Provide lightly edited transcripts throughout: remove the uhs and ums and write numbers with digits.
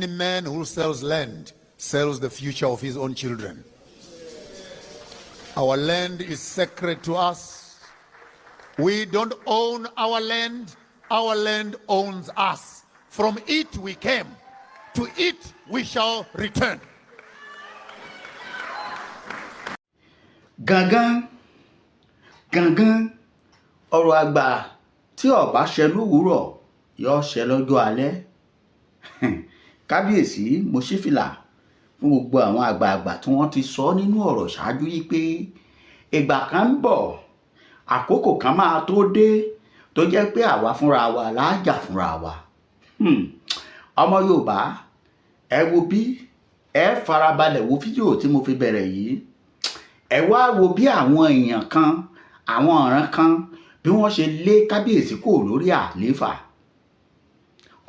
Any man who sells land sells the future of his own children. Our land is sacred to us. We don't own our land owns us. From it we came, to it we shall return. Gangan gangan ọ̀rọ̀ àgbà tí ó bá ṣẹ lówùúrọ̀ yóò ṣẹ lọ́jọ́ alẹ́. Kábíyèsí, mo ṣí fìlà fún gbogbo àwọn àgbààgbà tí wọ́n ti sọ nínú ọ̀rọ̀ ṣáájú yìí pé ìgbà kan ń bọ̀, àkókò kan máa tó dé tó jẹ́ pé àwa fúnra wa láàjà fúnra wa. Ọmọ Yorùbá, ẹ wo bí ẹ farabalẹ̀ wo fídíò tí mo fi bẹ̀rẹ̀ yìí. Ẹ wá wo bí àwọn èèyàn kan, àwọn ọ̀ràn kan, bí wọ́n ṣe lé kábíyèsí kò lórí àlééfà.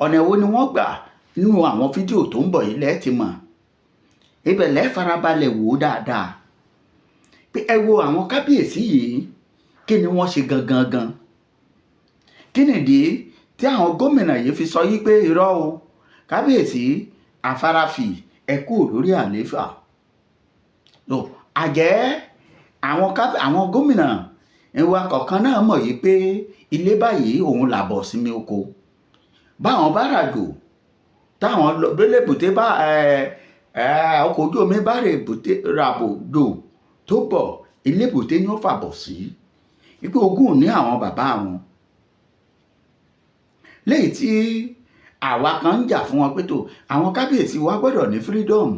Ọ̀nà wo ni wọ́n gbà? Nínú àwọn fídíò tó ń bọ̀ yìí lẹ́ẹ̀ ti mọ̀. Ibẹ̀ lẹ́ẹ̀ farabalẹ̀ wò ó dáadáa pé ẹ wo àwọn kábíyèsí yìí, kí ni wọ́n ṣe gangan gan? Kí nìdí tí àwọn gómìnà yìí fi sọ yí pé irọ́ o, kábíyèsí àfarafì, ẹ kúrò lórí àlééfà? Àjẹ́ àwọn gómìnà ìwà kọ̀ọ̀kan náà mọ̀ yìí pé ilé báyìí òun làbọ̀ sinmi oko. Báwọn bá ràjò, táwọn lọ bélébùté bá ọkọ̀ ojú omi bá rè bùté ràbò jò tó bọ̀, ilébùté ni ó fàbọ̀ sí, wípé ogún ní àwọn bàbá wọn. Léyìí tí àwa kan ń jà fún wọn pé tó àwọn kábíyèsí wa gbọ́dọ̀ ní freedom,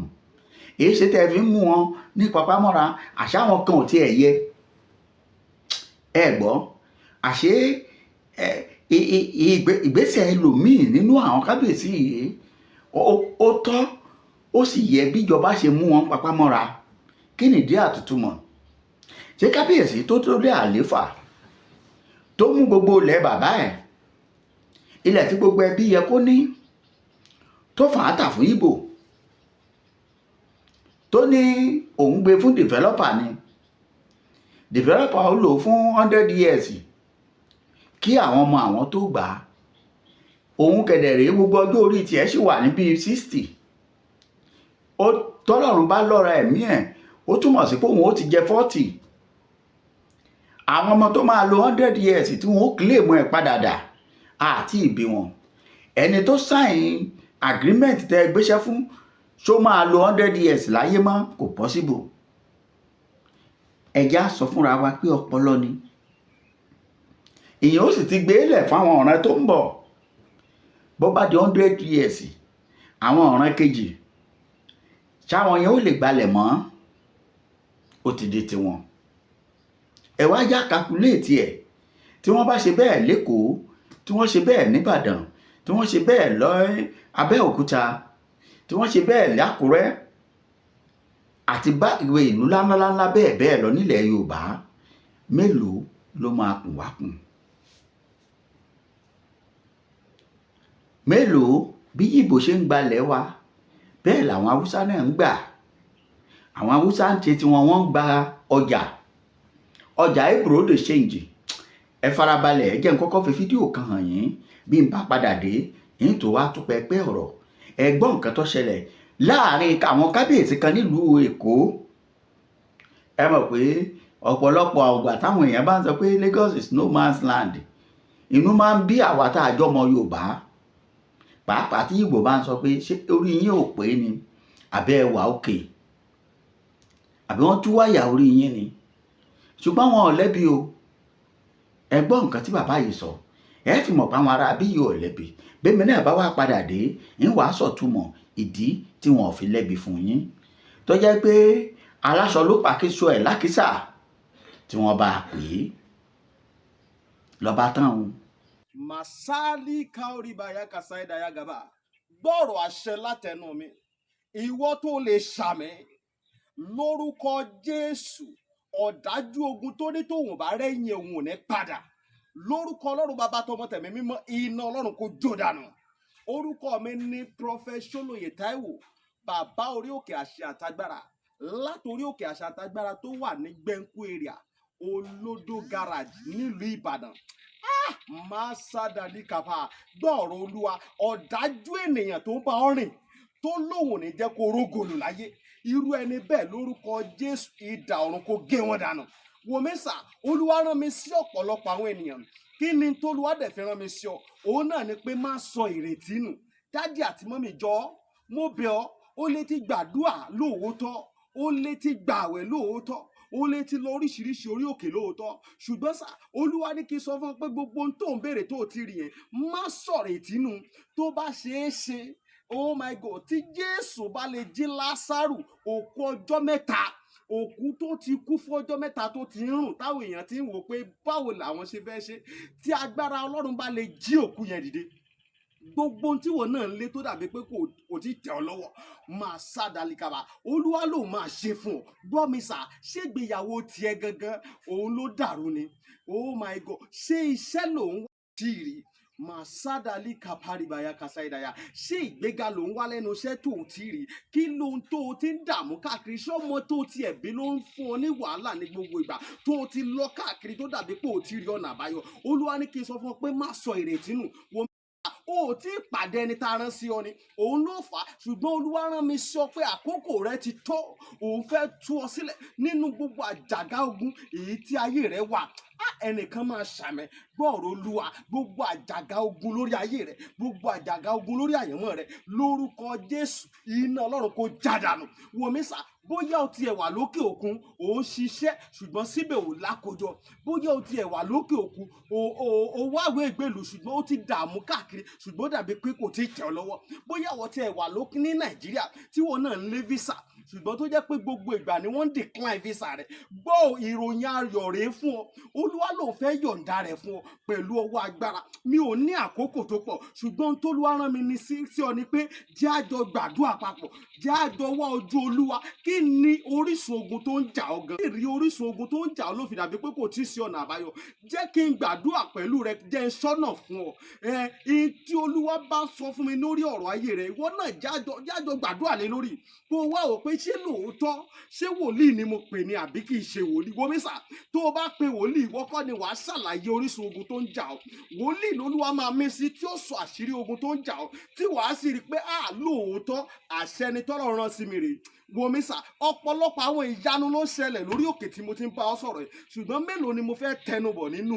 èyí ṣe tẹ́ fi ń mú wọn ní papámọ́ra. Àṣà àwọn kan ò tiẹ̀ yẹ ẹ gbọ́. Àṣé ìgbésẹ̀ ẹlòmíì nínú àwọn kábíyèsí yìí ó tọ́, ó sì yẹ bíjọba ṣe mú wọn papámọ́ra. Kí nìdí àtútùmọ̀? Ṣé kábíyèsí tó tó lé àléfà, tó mú gbogbo ilẹ̀ bàbá ẹ̀, ilẹ̀ tí gbogbo ẹbí yẹ kó ní, tó fà á tà fún Ìgbò, tó ní òun gbé fún developer ni, developer ó lò fún 100 years kí àwọn ọmọ àwọn tó gbà á, òun kẹ̀dẹ̀ rèé, gbogbo ọjọ́ orí tiẹ̀ sì wà ní bíi 60, ó tọ́lọ́run bá lọ́ra ẹ̀mí ẹ̀, ó túmọ̀ sí pé òun ó ti jẹ 40. Àwọn ọmọ tó máa lo 100 years tí wọ́n ó claim ẹ̀ padà dà àti ìbí wọn. Ẹni tó sign agreement tẹ́ gbéṣẹ́ fún, ṣó máa lo 100 years láyé mọ́? Kò possible. Ẹ̀já sọ fúnra wa pé ọpọlọ ni ìyẹn, ó sì ti gbé lẹ̀ fáwọn ọ̀ràn tó ń bọ̀. Bó bá di 100 years, àwọn ọ̀ràn kejì ṣáwọn yẹn ó lè gbalẹ̀ mọ́, ó ti di tiwọn. Ẹ wá yá calculate ẹ̀. Tí wọ́n bá ṣe bẹ́ẹ̀ l'Ékòó, tí wọ́n ṣe bẹ́ẹ̀ nìbàdàn, tí wọ́n ṣe bẹ́ẹ̀ lọ Abẹ́òkúta, tí wọ́n ṣe bẹ́ẹ̀ l'Ákúrẹ́ àti bá ìwé ìlú ńláńláńlá bẹ́ẹ̀ bẹ́ẹ̀ lọ nílẹ̀ Yorùbá, mélòó ló máa kùn wá kùn? Mélòó? Bí Ìgbò ṣe ń gbalẹ̀ wa, bẹ́ẹ̀ làwọn Haúsá náà ń gbà. Àwọn Haúsá ń ṣe tiwọn, wọ́n ń gba ọjà, ọjà ìbúrò de ṣéǹjì. Ẹ farabalẹ̀, ẹ jẹ́ n kọ́kọ́ fi fídíò kan hàn yín. Bí n bá padà dé, yín tó wá tó pẹpẹ ọ̀rọ̀. Ẹ gbọ́ nǹkan tó ṣẹlẹ̀ láàrin àwọn kábíyèsí kan nílùú Èkó. Ẹ mọ̀ pé ọ̀pọ̀lọpọ̀ ọgbà táwọn èèyàn bá ń sọ pé Lagos is no man's land, inú máa ń bí àwa tá a jọmọ Yorùbá, pàápàá tí Ìgbò bá ń sọ pé ṣé orí yín ò pé ni, àbẹ́ ẹ wà òkè, àbí wọ́n tú wáyà orí yín ni? Ṣùgbọ́n wọn ò lẹ́bi o. Ẹ gbọ́ nǹkan tí bàbá yìí sọ, ẹ fi mọ̀ pé àwọn ará bí yìí ò lẹ́bi. Bẹ́ẹ̀ mi náà bá wá padà dé, ń wàá sọ̀túmọ̀ ìdí tí wọn ò fi lẹ́bi fún yín, tó jẹ́ pé aláṣọ ló pàkíṣọ ẹ̀ lákìsà tí wọ́n bá pè é lọ́ba tán o. Masali kaoribaya kasaida yagaba, gbọ́rọ̀ àṣẹ látẹnu mi. Ìwọ tó lè ṣàmì lórúkọ Jésù, ọ̀dájú ogun tó ní tóun bá rẹ́yìn òun ò ní padà, lórúkọ Ọlọ́run Bàbá, tọmọ, tẹ̀mí mímọ́, iná Ọlọ́run kò jó dànù. Orúkọ mi ní Prophet Ṣólóyè Táíwò, bàbá orí òkè àṣẹ àtagbára, látòrí òkè àṣẹ àtagbára tó wà ní Gbẹ̀ǹkú area, Olódó garage nílùú Ìbàdàn. Máa sádàlí kàfà. Gbọ́ ọ̀rọ̀ Olúwa. Ọ̀dájú ènìyàn tó ń bá ọ rìn Tó lóun ò ní jẹ́ kó rógòlò láyé, irú ẹni bẹ́ẹ̀, lórúkọ Jésù, idà ọ̀run kó gé wọn dànù. Wòmísà, Olúwa rán mi sí ọ̀pọ̀lọpọ̀ àwọn ènìyàn. Kí ni tólúwa dẹ̀ fi rán mi sí ọ? Òun náà ni pé má sọ ìrètí nù. Daddy àti mummy, jọ̀ọ́, mo bẹ̀ ọ́. Ó lè ti gbàdúà lóòótọ́, ó lè ti gbààwẹ̀ lóòótọ́, ó lè ti lọ oríṣiríṣi orí òkè lóòótọ́, ṣùgbọ́n sà, Olúwa ní kí n sọ fún ọ pé gbogbo ohun tó ń béèrè tó o ti rí yẹn, má sọ̀rọ̀ ìtínú. Tó bá ṣeé ṣe, oh my God, tí Jésù bá lè jí Lásárù, òkú ọjọ́ 3, òkú tó ti kú fún ọjọ́ 3, tó ti ń rùn, táwọn èèyàn ti ń wò pé báwo làwọn ṣe fẹ́ ṣe, tí agbára Ọlọ́run bá lè jí òkú yẹn dìde, gbogbo ohun tí wọn náà ń lé tó dàbí pé kò tí tẹ̀ ọ́ lọ́wọ́, máa sá dalikaba, Olúwa ló máa ṣe fún ọ. Gbọ́ mi sà, ṣégbéyàwó tiẹ̀ gangan òun ló dàrú ni? Oh my God, ṣé iṣẹ́ lòun wá tí ì rí? Máa sádàlí kàpárìbáyà kàsáìdàyà. Ṣé ìgbéga lòun wá lẹ́nu iṣẹ́ tó ò tí ì rí? Kí lóhun tó o ti ń dààmú káàkiri? Ṣé ọmọ tó o tiẹ̀ bí ló ń fún ọ ní wàhálà ní gbogbo ìgbà tó o ti lọ káàkiri, tó dàbí pé o ti rí ọ̀nà àbáyọ? Olúwa ní kí n sọ fún ọ pé má sọ ìrètí nù. Wọ́n o ò tí ì pàdé ẹni tá a rán sí ọ ni, òun ló fà á. Ṣùgbọ́n Olúwa rán mi sí ọ pé àkókò rẹ ti tó. Òun fẹ́ tú ọ sílẹ̀ nínú gbogbo àjàgà ogun èyí tí ayé rẹ wà á. Ẹnìkan máa ṣàmẹ gbọ́ọ̀rọ̀ Olúwa. Gbogbo àjàgà ogun lórí ayé rẹ, gbogbo àjàgà ogun lórí àyànmọ́ rẹ, lórúkọ Jésù, iná Ọlọ́run kó já dànù. Wòmísà, bóyá o tiẹ̀ wà lókè òkun, ò ń ṣiṣẹ́, ṣùgbọ́n síbẹ̀ ò lákòjọ. Bóyá o tiẹ̀ wà lókè òkun, o wáwé ìgbèlú, ṣùgbọ́n ó ti dààmú káàkiri, ṣùgbọ́n ó dàbí pé kò tí ì tẹ̀ ọ́ lọ́wọ́. Bóyá o tiẹ̀ wà lókè ní Nàìjíríà tí wọn náà ń lé visa, ṣùgbọ́n tó jẹ́ pé gbogbo ìgbà ni wọ́n ń decline visa rẹ̀, gbọ́, ìròyìn ayọ̀ rèé fún ọ. Olúwa ló fẹ́ yọ̀ǹda rẹ̀ fún ọ pẹ̀lú ọwọ́ agbára. Mi ò ní àkókò tó pọ̀, ṣùgbọ́n tólúwa rán mi ní sí ọ ni pé jẹ́ àjọ gbàdúrà papọ̀, jẹ́ àjọ wá ojú Olúwa. Kí ni orísun ogun tó ń jà ọ́ gan? Kí rí orísun ogun tó ń jà ọ́ ló fi dàbí pé kò tí ì sí ọ̀nà àbáyọ? Jẹ́ kí n gbàdúrà pẹ̀lú rẹ, jẹ́ n sọ́nà fún ọ. Ẹ ẹ tí Olúwa bá sọ fún mi lórí ọ̀rọ̀ ayé rẹ, ìwọ náà jájọ gbàdúrà lé lórí, kó o wá wò pé ṣé lóòótọ́, ṣé wòlíì ni mo pè ní àbí kì í ṣe wòlíì. Wòmísà, tó o bá pe wòlíì, ìwọ kọ́ ni wàá ṣàlàyé orísun ogun tó ń jà ọ́. Wòlíì lolúwa máa mí sí tí ó sọ àṣírí ogun tó ń jà ọ́, tí wàá sì rí i pé à lóòótọ́, àṣẹ ni tọ́lọ̀ rán sí mi rèé. Wòmísà, ọ̀pọ̀lọpọ̀ àwọn ìyanu ló ń ṣẹlẹ̀ lórí òkè tí mo ti ń bá ọ sọ̀rọ̀ yìí, ṣùgbọ́n mélòó ni mo fẹ́ tẹnubọ̀ nínú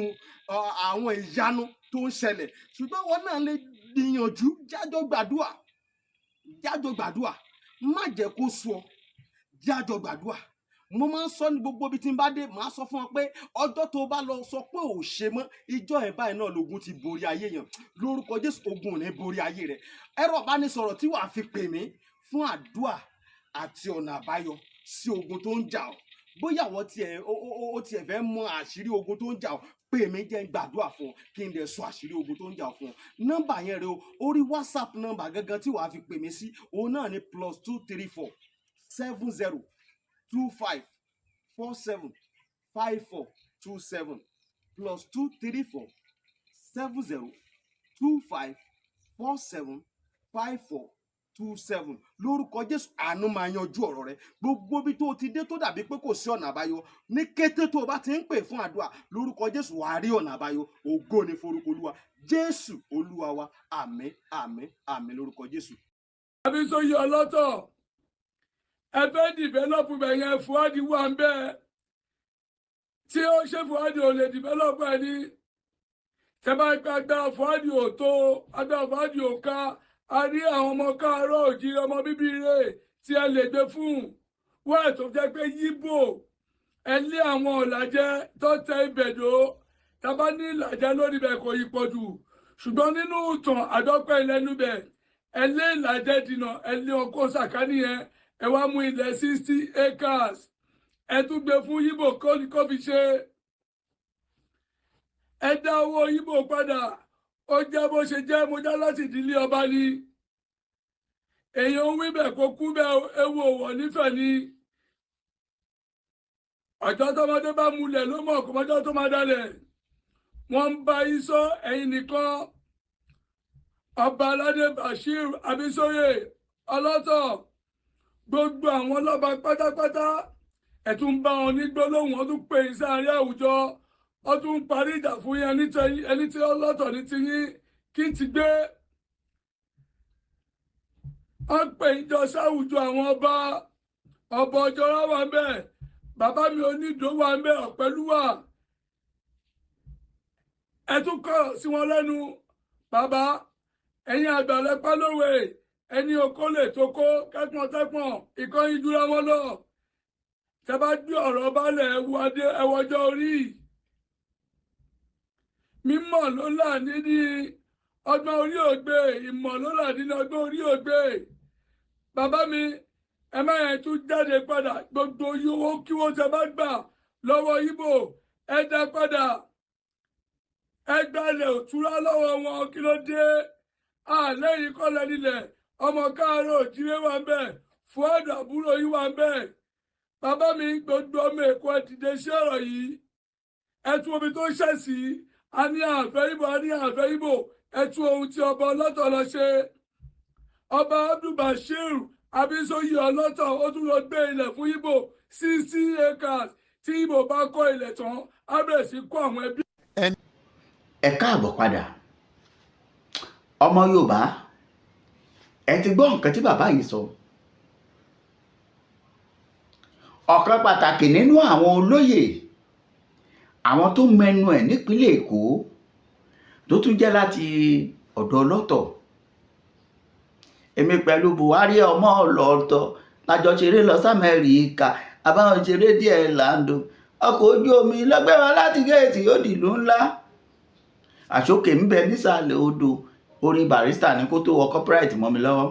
àwọn ìyanu tó ń ṣẹlẹ̀? Ṣùgbọ́n wọn náà lè gbìyànjú, jájọ gbàdúà, jájọ gbàdúà. Má jẹ́ kó sú ọ, jájọ gbàdúà. Mo máa ń sọ ní gbogbo ibi tí n bá dé, màá sọ fún ọ pé ọjọ́ tó bá lọ sọ pé ò ṣe mọ́, ìjọ ẹ̀ báyìí náà lógun ti borí ayé yẹn. Lórúkọ Jésù, ogun ò ní borí ayé rẹ. Ẹ̀rọ ìbánisọ̀rọ̀ tí wàá fi pè mí fún àdúà àti ọ̀nà àbáyọ sí ogun tó ń jà ọ́, bóyá àwọn tiẹ̀ ó tiẹ̀ fẹ́ mọ àṣírí ogun tó ń jà ọ́, pè mí, jẹ́ n gbàdúrà fún ọ, kí n dẹ̀ sọ àṣírí ogun tó ń jà ọ́ fún ọ. Nọ́mbà yẹn rẹ o, orí WhatsApp nọ́mbà gangan tí wàá fi pè mí sí, òun náà ni +234 70 25 47 54 27, +234 70 25 47 54 27. Lórúkọ Jésù, àánú máa yanjú ọ̀rọ̀ rẹ. Gbogbo ibi tó o ti dé tó dàbí pé kò sí ọ̀nà àbáyọ, ní kété tó o bá ti ń pè fún àdúrà, lórúkọ Jésù, wàá rí ọ̀nà àbáyọ. Ògo ni forúkọ Olúwa. Jésù Olúwa wa. Àmín, àmín, àmín lórúkọ Jésù. Àbísóyè ọlọ́tọ̀, ẹ fẹ́ develop bẹ̀ yẹn. Fuadi wà ń bẹ́ẹ̀ tí ó ṣe Fuadi ò lè develop ẹ ní tẹ bá gba agbára Fuadi ò tó, agbára Fuadi ò ká. A rí àwọn ọmọ káàárọ̀ òjìrì, ọmọ bíbí rẹ̀ tí ẹ lè gbé fún wọ́n ẹ̀ tó jẹ́ pé yíbò ẹ lé àwọn ọ̀làjẹ tó tẹ ibẹ̀ dó. Tábà ní ìlàjẹ lórí ibẹ̀ kò yí pọ̀ jù, ṣùgbọ́n nínú ìtàn àdọ́pẹ́ ìlẹ́nu bẹ̀, ẹ lé ìlàjẹ dìnà, ẹ lé ọkọ̀ sàkání yẹn. Ẹ wá mú ilẹ̀ 60 acres, ẹ tún gbé fún yíbò kó fi ṣe. Ẹ dá owó yíbò padà. Ó jẹ́ bó ṣe jẹ́. Mo já láti ìdílé ọba ni. Èèyàn ń wí bẹ́ẹ̀ kó kú bẹ́ẹ̀, ewu òwò nífẹ̀ẹ́ ni. Ọjọ́ tọmọdé bá múlẹ̀ ló mọ̀ kọ́mọjọ́ tó máa dalẹ̀. Wọ́n ń bá yín sọ, ẹ̀yin nìkan. Ọba aládé Bashir Abisoye ọlọ́tọ̀, gbogbo àwọn ọlọ́ba pátápátá, ẹ̀ tún bá wọn ní gbólóhùn. Wọ́n tún pè yín sáàárín àwùjọ, wọ́n tún ń parí ìjà fún yín. Ẹni tí ọlọ́tọ̀ ní tiyín kí n ti gbé. Wọ́n pè ń jọ sáwùjọ àwọn ọba. Ọba Ọjọ́ra wà ń bẹ̀, bàbá mi Onídòó wà ń bẹ̀, Ọ̀pẹ́lúwà. Ẹ tún kọ̀rọ̀ sí wọn lẹ́nu. Bàbá, ẹ̀yin àgbàlẹ̀ pálówe, ẹni okó lè tó kó kẹ́pọ̀n tẹ́pọ̀n ìkọ́yìn jura wọn lọ. Tẹ bá gbé ọ̀rọ̀ balẹ̀, ẹwu adé, ẹwọ́jọ́ orí mímọ̀ ló là nídìí ọgbọ́n orí ògbé, ìmọ̀ ló là nínú ọgbọ́n orí ògbé. Bàbá mi, ẹ má yẹn tún jáde padà. Gbogbo owó kí wọ́n tẹ bá gbà lọ́wọ́ Ìgbò, ẹ dá padà. Ẹ gbalẹ̀ òtúrá lọ́wọ́ wọn. Kí ló dé? Àlẹ́yìn kọ́lẹ̀ nílẹ̀. Ọmọ káàárọ̀ òjíire wà ń bẹ̀, Fúádù àbúrò yìí wà ń bẹ̀. Bàbá mi, gbogbo ọmọ Èkó, ẹ dìde sí ọ̀rọ̀ yìí. Ẹ tún omi tó ṣẹ̀ sí. A ní àfẹ́ Ìbò, a ní àfẹ́ Ìbò. Ẹ tún ohun tí ọba ọlọ́tọ̀ lọ ṣe. Ọba Abdulbashir Abisoye Ọlọ́tọ̀, ó tún lọ gbé ilẹ̀ fún Ìbò, 60 acres. Tí Ìbò bá kọ́ ilẹ̀ tán, á bẹ̀rẹ̀ sí kó àwọn ẹbí. Ẹ káàbọ̀ padà, ọmọ Yorùbá. Ẹ ti gbọ́ nǹkan tí bàbá yìí sọ. Ọ̀kan pàtàkì nínú àwọn olóyè, àwọn tó mẹnu ẹ̀ nípínlẹ̀ Èkó, tó tún jẹ́ láti ọ̀dọ̀ Ọlọ́tọ̀, èmi pẹ̀lú Buhari ọmọ Ọlọ́tọ̀ lájọ ṣeré lọ sí Amẹ́ríkà, àbáwọn ṣeré díẹ̀ láńdó, ọkọ̀ ojú omi lọ́gbẹ́wá láti géètì ó dìlú ńlá, àsókè ń bẹ nísàlẹ̀ odò. Orin Barrister ní kó tó wọ copyright mọ́ mi lọ́wọ́.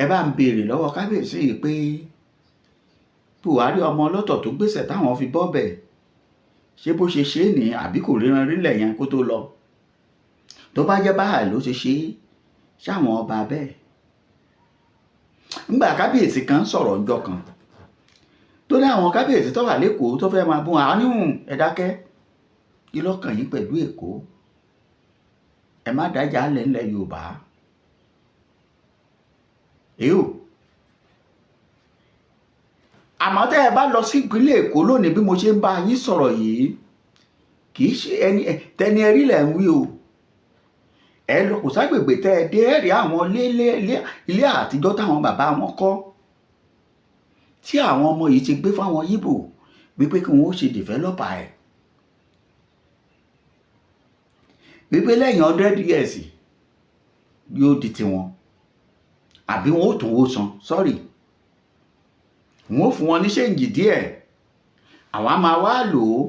Ẹ bá ń béèrè lọ́wọ́ kábíyèsí yìí pé Buhari ọmọ Ọlọ́tọ̀ tó gbèsè táwọn fi bọ́ bẹ̀, ṣé bó ṣe ṣe é ní, àbí kò ríran rílẹ̀ yẹn kó tó lọ? Tó bá jẹ́ báyìí ló ṣe ṣe é, ṣáwọn ọba bẹ́ẹ̀? Ńgbà kábíyèsí kan sọ̀rọ̀ ńjọ́ kan, tó ní àwọn kábíyèsí tó wà lẹ́kọ̀ọ́ tó fẹ́ máa bún àánú, ẹ dákẹ́. Kí lọ́kàn yín pẹ̀lú Èkó? Ẹ má dájà lẹ̀ ńlẹ̀ Yorùbá. Èyí ò àmọ́ tẹ́ ẹ bá lọ sí ìpínlẹ̀ Èkó lónìí, bí mo ṣe ń bá yín sọ̀rọ̀ yìí, kì í ṣe ẹni tẹni ẹrí lẹ̀ ń wí o. Ẹ lọ, kò ságbègbè tẹ́ ẹ dé, ẹ rí àwọn ilé àtijọ́ táwọn bàbá wọn kọ́, tí àwọn ọmọ yìí ti gbé fáwọn Yíbò wípé kí wọ́n ó ṣe developer ẹ̀, wípé lẹ́yìn 100 years yóò di tiwọn, àbí wọn ó tún owó san, sorry, wọn ó fún wọn ní change díẹ̀, àwọn á máa wá lò ó.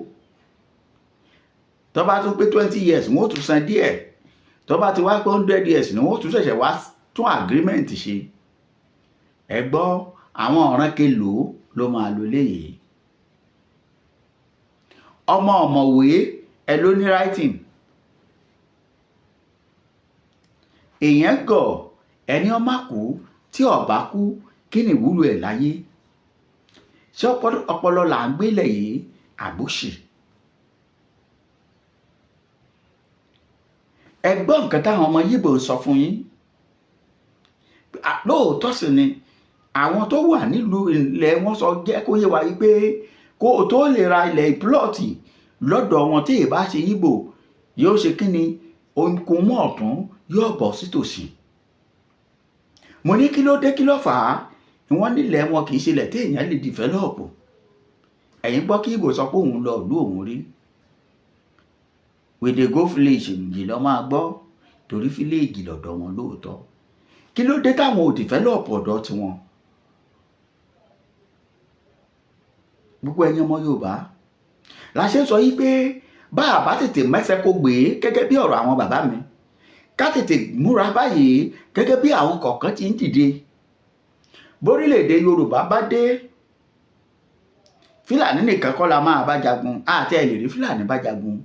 Tó bá tún pé 20 years, wọn ó tún san díẹ̀. Tó bá ti wá pé 100 years ni wọn ó tún ṣẹ̀ṣẹ̀ wá tún agreement ṣe. Ẹ gbọ́, àwọn ọ̀ràn kelòó ló máa lò léyìí? Ọmọ ọ̀mọ̀wé ẹ ló ní writing. Èèyàn gọ̀, ẹni ọmọ kú tí ọba kú, kí ni ìwúlò ẹ̀ láyé? Ṣé ọpọlọ là ń gbélé yìí, àbóṣì? Ẹ gbọ́ nǹkan táwọn ọmọ Yíbò sọ fún yín. Lóòótọ́ sì ni àwọn tó wà nílùú ilẹ̀ wọn sọ jẹ́ kó yé wa yìí pé kó o tó lè ra ilẹ̀ plot lọ́dọ̀ wọn tí ìbá ṣe Yíbò, yóò ṣe kí ni okun mọ́ ọ̀tún, yóò bọ̀ sí tòsí. Mo ní kí ló dé, kí ló fà á? Wọ́n nílẹ̀ wọn kì í ṣe ilẹ̀ tí èèyàn lè develop. Ẹ̀yin gbọ́ kí Ìgbò sọ pé òun lọ ìlú òun rí. We dey go village yìí lọ́ máa gbọ́, torí village lọ́dọ̀ wọn lóòótọ́. Kí ló dé táwọn ò develop ọ̀dọ̀ tiwọn? Gbogbo ẹ̀yin ọmọ Yorùbá la ṣe ń sọ yí pé bá a bá tètè mẹ́sẹ̀ kó gbé, gẹ́gẹ́ bí ọ̀rọ̀ àwọn bàbá mi, ká tètè múra báyìí, gẹ́gẹ́ bí àwọn kọ̀ọ̀kan ti ń dìde. Bórílẹ̀-èdè Yorùbá bá dé, Fúlàní nìkan kọ́ la máa bá jagun. Àti ẹ̀ lè rí Fúlàní bá jagun,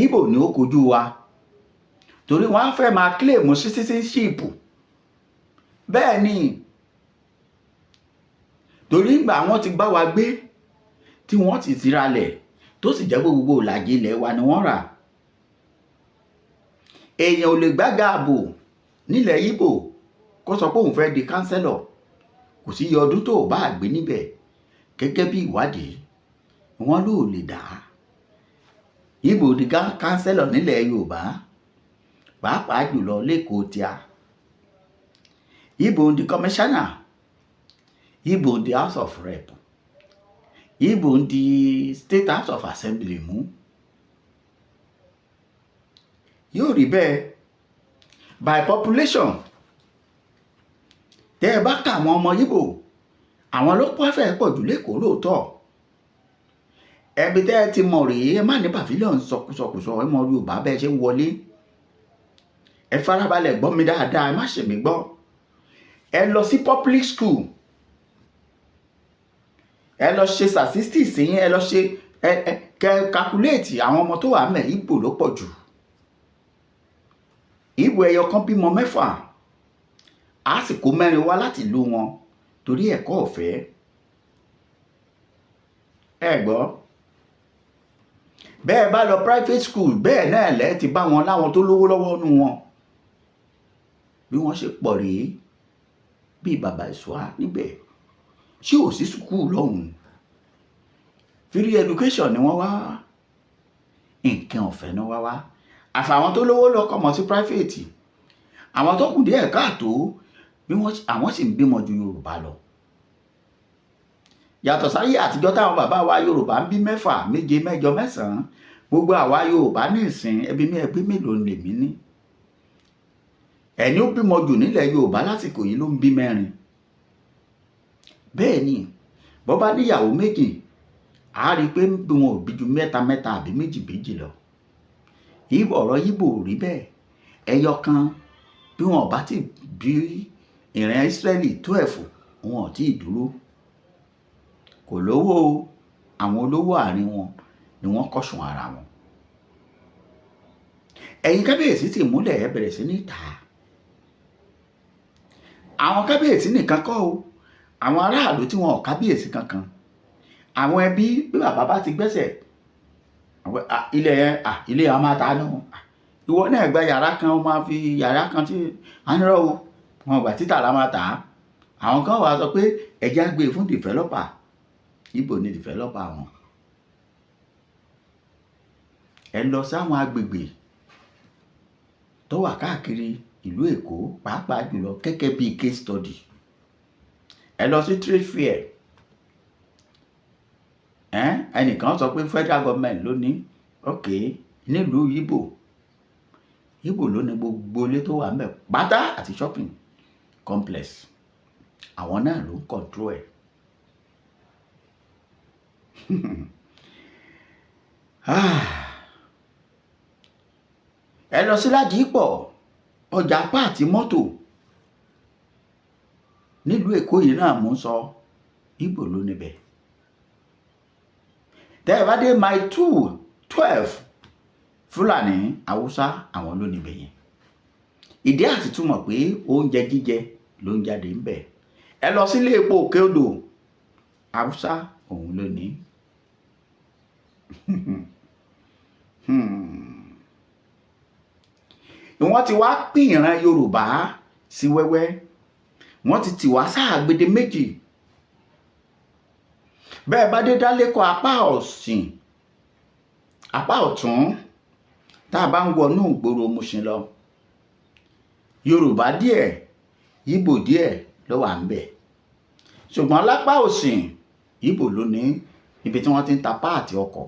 Ìgbò ni ó kojú wa, torí wọ́n á fẹ́ máa claim citizenship. Bẹ́ẹ̀ ni, torí ìgbà wọ́n ti bá wa gbé, tí wọ́n ti tiralẹ̀, tó sì jẹ́ pé gbogbo ìlàjì ilẹ̀ wa ni wọ́n rà. Èèyàn ò lè gbága ààbò nílẹ̀ Ìgbò kó sọ pé òun fẹ́ di councillor. Kò sí iye ọdún tó o bá gbé níbẹ̀, gẹ́gẹ́ bí ìwádìí wọn ló lè dá Ìgbò di councillor nílẹ̀ Yorùbá. Pàápàá jùlọ l'Ékòó tíá, Ìgbò ń di commissioner, Ìgbò ń di House of Rep, Ìgbò ń di State House of Assembly mú. Yóò rí bẹ́ẹ̀ by population. Tẹ́ ẹ bá kà àwọn ọmọ Ìgbò, àwọn ló pọ̀ fẹ́ pọ̀ jù l'Ékòó lóòótọ́. Ẹbí tẹ́ ẹ ti mọ̀ rèé, ẹ má ní pavilion sọkúsọkùsọ. Ẹ mọ Yorùbá bẹ́ẹ̀ ṣe ń wọlé. Ẹ farabalẹ̀ gbọ́ mi dáadáa, ẹ má ṣe mí gbọ́. Ẹ lọ sí public school, ẹ lọ ṣe statistics yín, ẹ lọ ṣe ẹ kẹ calculate àwọn ọmọ tó wà mẹ́. Ìgbò ló pọ̀ jù. Ìgbò ẹyọ kan bímọ 6, á sì kó 4 wá láti ìlú wọn torí ẹ̀kọ́ ọ̀fẹ́. Ẹ gbọ́, bẹ́ẹ̀ bá lọ private school, bẹ́ẹ̀ náà lẹ́ẹ̀ ti bá wọn láwọn tó lówó lọ́wọ́ nù wọn. Bí wọ́n ṣe pọ̀ rèé bíi bàbá ìṣúà níbẹ̀. Ṣé ò sí school lọ́hùn? Free education ni wọ́n wá, nǹkan ọ̀fẹ́ ni wọ́n wá. Àfàwọn tó lówó lọ kọ́mọ sí private. Àwọn tó kù díẹ̀ káàtó, bí wọ́n àwọn sì ń bímọ ju Yorùbá lọ. Yàtọ̀ sáyé àtijọ́ táwọn bàbá wa Yorùbá ń bí 6, 7, 8, 9. Gbogbo àwa Yorùbá ní ìsìn, ẹbí mi, ẹbí mélòó lèmi ní? Ẹni ó bímọ jù nílẹ̀ Yorùbá lásìkò yìí ló ń bí 4. Bẹ́ẹ̀ ni, bọ́ bá níyàwó 2, a rí i pé bí wọn ò bí ju mẹ́ta mẹ́ta àbí méjì méjì lọ. Ọ̀rọ̀ Ìgbò ò rí bẹ́ẹ̀. Ẹyọ kan, bí wọn ò bá ti bí ìran Ísírẹ́lì 12, wọn ò tí ì dúró. Kò lówó o. Àwọn olówó àárín wọn ni wọ́n kọ̀sùn ara wọn. Ẹ̀yin kábíyèsí ti múlẹ̀, ẹ bẹ̀rẹ̀ sí ní tà á. Àwọn kábíyèsí nìkan kọ́ o, àwọn aráàlú tí wọn ò kábíyèsí kankan, àwọn ẹbí, bí bàbá bá ti gbẹ́sẹ̀ ilẹ̀ yẹn, ilé yẹn a máa ta nù. Ìwọ náà gba yàrá kan, ó máa fi yàrá kan tí a ń rọ o, wọn gbà títà la máa tà á. Àwọn kan wàá sọ pé ẹjẹ́ á gbé e fún developer. Ibo ni developer wọn? Ẹ lọ sáwọn agbègbè tó wà káàkiri ìlú Èkó, pàápàá jùlọ gẹ́gẹ́ bíi case study, ẹ lọ sí trade fair. Ẹnìkan sọ pé federal government ló ní. Ok, nílùú Ìgbò, Ìgbò ló ní gbogbo ilé tó wà ńbẹ̀ pátá àti shopping complex. Àwọn náà ló ń control ẹ̀. Ẹ lọ sí Ládìípọ̀, ọjà part mọ́tò nílùú Èkó yìí náà mò ń sọ, Ìgbò ló níbẹ̀. Tẹ́ ẹ bá dé Mile 2, 12, Fúlàní, Haúsá, àwọn ló níbẹ̀ yẹn. Ìdí àti túmọ̀ pé oúnjẹ jíjẹ ló ń jáde ńbẹ̀. Ẹ lọ sílé epo Òkè Odò, Haúsá òun ló ní. Wọ́n ti wá pín ìran Yorùbá sí wẹ́wẹ́, wọ́n ti tì wá sáàgbede méjì. Bẹ́ẹ̀ bá dé Dálékọ̀, apá ọ̀sìn, apá ọ̀tún, tá a bá ń wọnú ìgboro Mùṣín lọ, Yorùbá díẹ̀, Ìgbò díẹ̀ ló wà ń bẹ̀. Ṣùgbọ́n lápá òsìn, Ìgbò ló ní ibi tí wọ́n ti ń ta part ọkọ̀.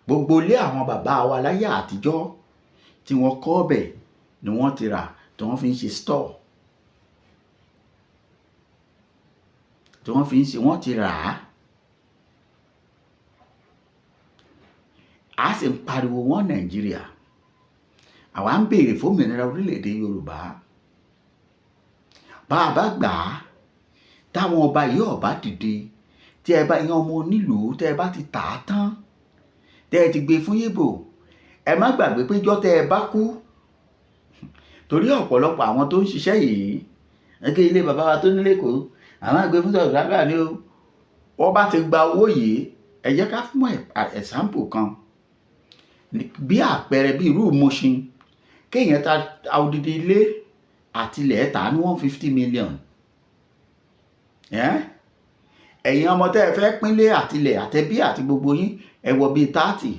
Gbogbo ilé àwọn bàbá wa láyé àtijọ́ tí wọ́n kọ́ ọbẹ̀ ni wọ́n ti rà, tí wọ́n fi ń ṣe store, tí wọ́n fi ń ṣe, wọ́n ti rà á. A sì ń pariwo wọn Nàìjíríà, àwa ń béèrè fómìnira orílẹ̀-èdè Yorùbá. Bá a bá gbà á, táwọn ọba yìí ọba dìde, tí ẹ bá yan ọmọ onílùú, tẹ́ ẹ bá ti tà á tán, tẹ́ ẹ ti gbé fún Yíbò, ẹ má gbàgbé pé jọ́ tẹ́ ẹ bá kú, torí ọ̀pọ̀lọpọ̀ àwọn tó ń ṣiṣẹ́ yìí, ẹgbẹ́ ilé bàbá wa tó nílé kó àwọn àgbẹ̀ fún sọ̀rọ̀ lágbà ni ó, wọ́n bá ti gba owó yìí. Ẹ jẹ́ ká fún ẹ̀sáǹpù kan bí àpẹẹrẹ, bí irú Mùṣín, kéèyàn ta odidi ilé àtilẹ̀ ta ní 150 million. Ẹ̀yin ọmọ tẹ́ ẹ fẹ́ pínlẹ̀ àtilẹ̀ àtẹbí àti gbogbo yín, ẹ wọ bíi 30.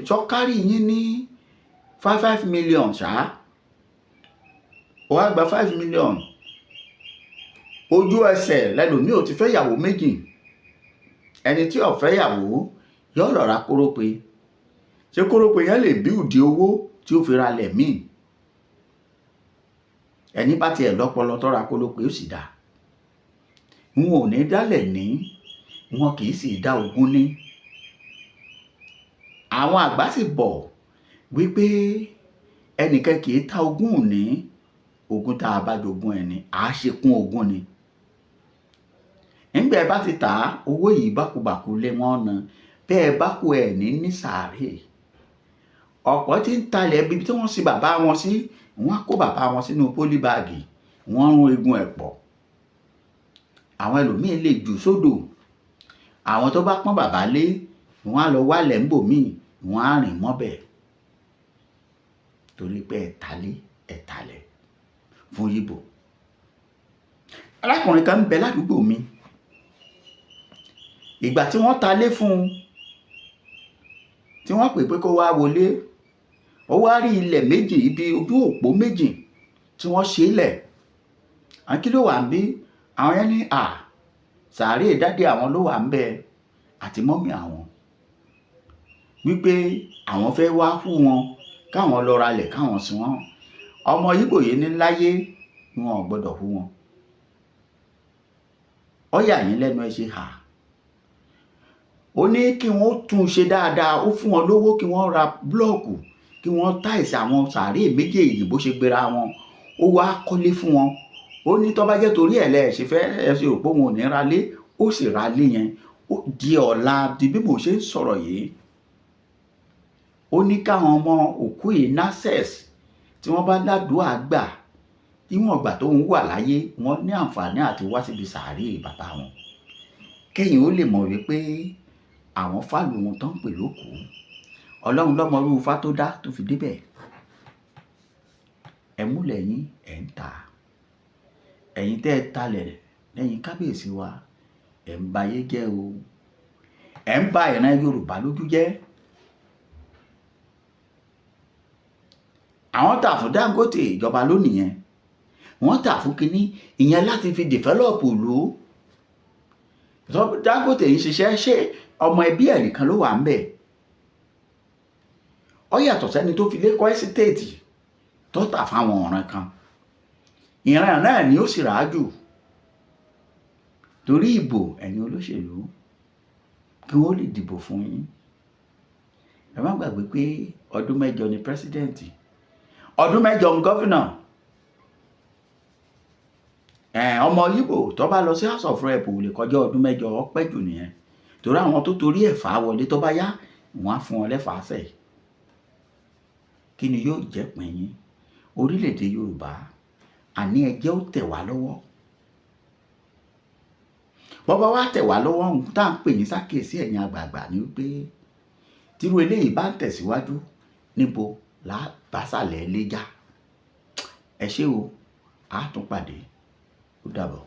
Sọ kárí yín ní 5 5 million ṣá. Ó wá gba 5 million, ojú ẹsẹ̀ lẹ́lòmíì ò ti fẹ́ yàwó méjì. Ẹni tí ò fẹ́ yàwó yóò lọ ra kórópè. Ṣé kórópè yẹn lè build owó tí ó fi ra lẹ̀ míì? Ẹni bá tiẹ̀ lọ́pọlọ tó ra kórópè, ó sì dáa. Wọn ò ní dálẹ̀ ní, wọn kì í sì dá ogún ní. Àwọn àgbà sì bọ̀ wípé ẹnìkan kì í ta ogún ní. Ogún tá a bá jogún ẹni, à á ṣe kún ogún ni. Nígbà ẹ bá ti tà á, owó yìí bákubàku lé wọn ná. Bẹ́ẹ̀ bá kú, ẹ̀ ní ní sàárè. Ọ̀pọ̀ tí ń talẹ̀ ibi tí wọ́n sin bàbá wọn sí, wọ́n á kó bàbá wọn sínú polybag, wọ́n rún eegun ẹ̀ pọ̀. Àwọn ẹlòmíín lè jù sódò. Àwọn tó bá pọ́n bàbá lé, wọ́n á lọ wálẹ̀ ńbòmíì, wọ́n á rìn mọ́bẹ̀, torí pé ẹ̀ talé, ẹ̀ talẹ̀ fún Yíbò. Arákùnrin kan ń bẹ ládùúgbò mi. Ìgbà tí wọ́n talé fún un, tí wọ́n pè pé kó wá wọlé, ó wá rí ilẹ̀ méjì, ibi ojú òpó méjì tí wọ́n ṣe lẹ̀. Àwọn kí ló wà ń bí? Àwọn yẹn ní à sàárè daddy àwọn ló wà ń bẹ àti mummy àwọn, wípé àwọn fẹ́ wá fún wọn káwọn lọ ralẹ̀ káwọn sin wọn. Ọmọ Yíbò yìí ní láyé, wọn ò gbọ́dọ̀ hú wọn. Ó yà yín lẹ́nu, ẹ ṣe hà. Ó ní kí wọ́n tún un ṣe dáadáa. Ó fún wọn lówó kí wọ́n ra block, kí wọ́n tiles àwọn sàárè méjèèjì bó ṣe gbéra wọn. Ó wá kọ́lé fún wọn. Ó ní tó bá jẹ́ torí ẹ̀ lẹ́ ṣe fẹ́ ẹ ṣe rò pé òun ò ní ra lé. Ó sì ra lé yẹn. Ó di ọ̀la di bí mo ṣe ń sọ̀rọ̀ yìí, ó ní káwọn ọmọ òkú yìí nurses tí wọ́n bá ládùúà gbà níwọ̀n ìgbà tó ń wà láyé, wọ́n ní àǹfààní àti wá síbi sàárè bàbá wọn, kẹ́yìn ó lè mọ̀ wípé àwọn fàlù wọn tó ń pè lókùú. Ọlọ́run lọ́mọ irú ifá tó dá tó fi débẹ̀. Ẹ múlẹ̀ yín, ẹ̀ ń tà. Ẹ̀yin tẹ́ ẹ talẹ̀ lẹ́yìn kábíyèsí wa, ẹ̀ ń ba ayé jẹ́ o, ẹ̀ ń ba ìran Yorùbá lójú jẹ́. Àwọn tà fún Dangote, ìjọba lónìí yẹn wọ́n tà fún kínní ìyẹn láti fi develop ìlú. Dangote ń ṣiṣẹ́, ṣé ọmọ ẹbí ẹ̀ nìkan ló wà ń bẹ̀? Ó yàtọ̀ sẹ́ni tó fi lé kọ́ estate tó tà fáwọn ọ̀ràn kan. Ìran náà ni ó sì rà á jù torí ìbò. Ẹ̀yin olóṣèlú, kí wọ́n lè dìbò fún yín. Ẹ má gbàgbé pé ọdún 8 ni president, ọdún 8 ń governor. Ọmọ Yíbò tó bá lọ sí House of Rep ò lè kọjá ọdún 8, ó pẹ́ jù nìyẹn, torí àwọn tó torí ẹ̀ fà á wọlé, tó bá yá, wọ́n á fún wọn lẹ́fàá sẹ̀. Kí ni yóò jẹ́ pín yín? Orílẹ̀-èdè Yorùbá, àní ẹ jẹ́ ó tẹ̀ wá lọ́wọ́. Bọ́bá wá tẹ̀ wá lọ́wọ́, ohun tá à ń pè yín sákèsí, ẹ̀yin àgbààgbà, ni wípé tírú eléyìí bá ń tẹ̀síwájú, níbo làbásàlẹ̀ lẹ́jà? Ẹ ṣé o, a tún pàdé. Ó dàbọ̀.